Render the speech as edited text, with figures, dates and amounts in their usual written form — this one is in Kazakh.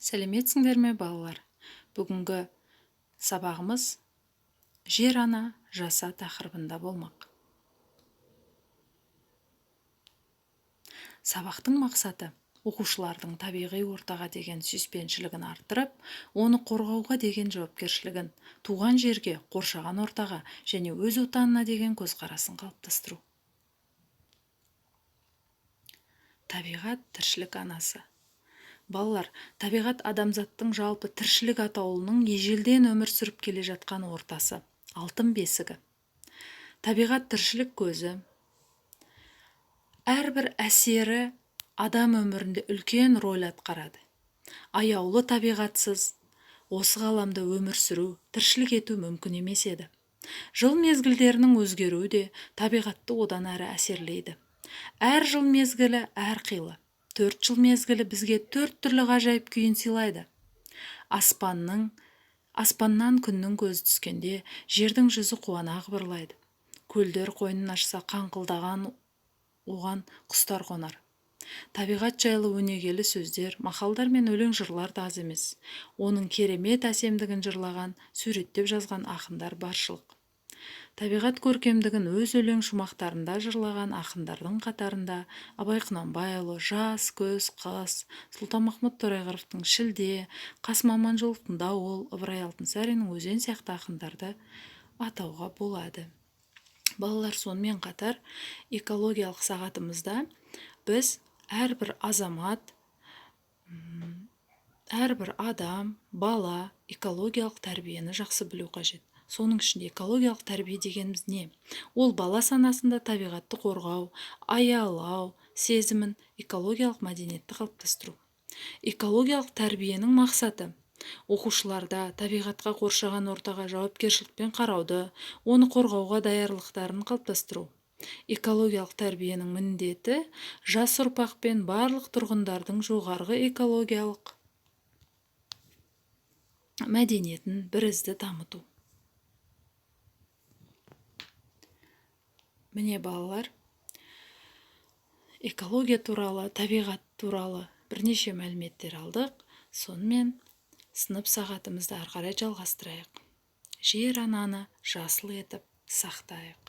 Сәлеметсіңдер ме, балалар? Бүгінгі сабағымыз «Жер-ана, жаса» тақырыбында болмақ. Сабақтың мақсаты: оқушылардың табиғи ортаға деген сүйіспеншілігін арттырып, оны қорғауға деген жауапкершілігін, туған жерге, қоршаған ортаға және өз Отанына деген көзқарасын қалыптастыру. Табиғат – тіршілік анасы. Балалар, табиғат – адамзаттың, жалпы тіршілік атаулының ежелден өмір сүріп келе жатқан ортасы, алтын бесігі. Табиғат – тіршілік көзі. Әрбір әсері адам өмірінде үлкен роль атқарады. Аяулы табиғатсыз осы ғаламда өмір сүру, тіршілік ету мүмкін емес еді. Жыл мезгілдерінің өзгеруі де табиғатты одан әрі әсерлейді. Әр жыл мезгілі әрқилы. 4 жыл мезгілі бізге төрт түрлі ғажайып күйін сыйлайды. Аспаннан күннің көзі түскенде, жердің жүзі қуана қыбырлайды. Көлдер қойнын ашса, қаңқылдаған оған құстар қонар. Табиғат жайлы өнегелі сөздер, мақалдар мен өлең жырлар да аз емес. Оның керемет әсемдігін жырлаған, суреттеп жазған ақындар баршылық. Табиғат көркемдігін өз өлең шумақтарында жырлаған ақындардың қатарында Абай Құнанбайұлы «Жаз, күз, қыс», Сұлтанмахмұт Торайғыровтың «Шілде», Қасым Аманжоловтың «Дауыл», Ыбырай Алтынсариннің «Өзен» сияқты ақындарды атауға болады. Балалар, сонымен қатар экологиялық сағатымызда біз әрбір азамат, әрбір адам, бала экологиялық тәрбиені жақсы білу қажет. Соның ішінде экологиялық тәрбие дегеніміз не? Ол бала санасында табиғатты қорғау, аялау сезімін, экологиялық мәдениетті қалыптастыру. Экологиялық тәрбиенің мақсаты: оқушыларда табиғатқа, қоршаған ортаға жауапкершілікпен қарауды, оны қорғауға даярлықтарын қалыптастыру. Экологиялық тәрбиенің міндеті: жас ұрпақ пен барлық тұрғындардың жоғарғы экологиялық мәдениетін бірізді дамыту. Міне, балалар, экология туралы, табиғат туралы бірнеше мәліметтер алдық. Сонымен, сынып сағатымызды ары қарай жалғастырайық. Жер ананы жасыл етіп сақтайық.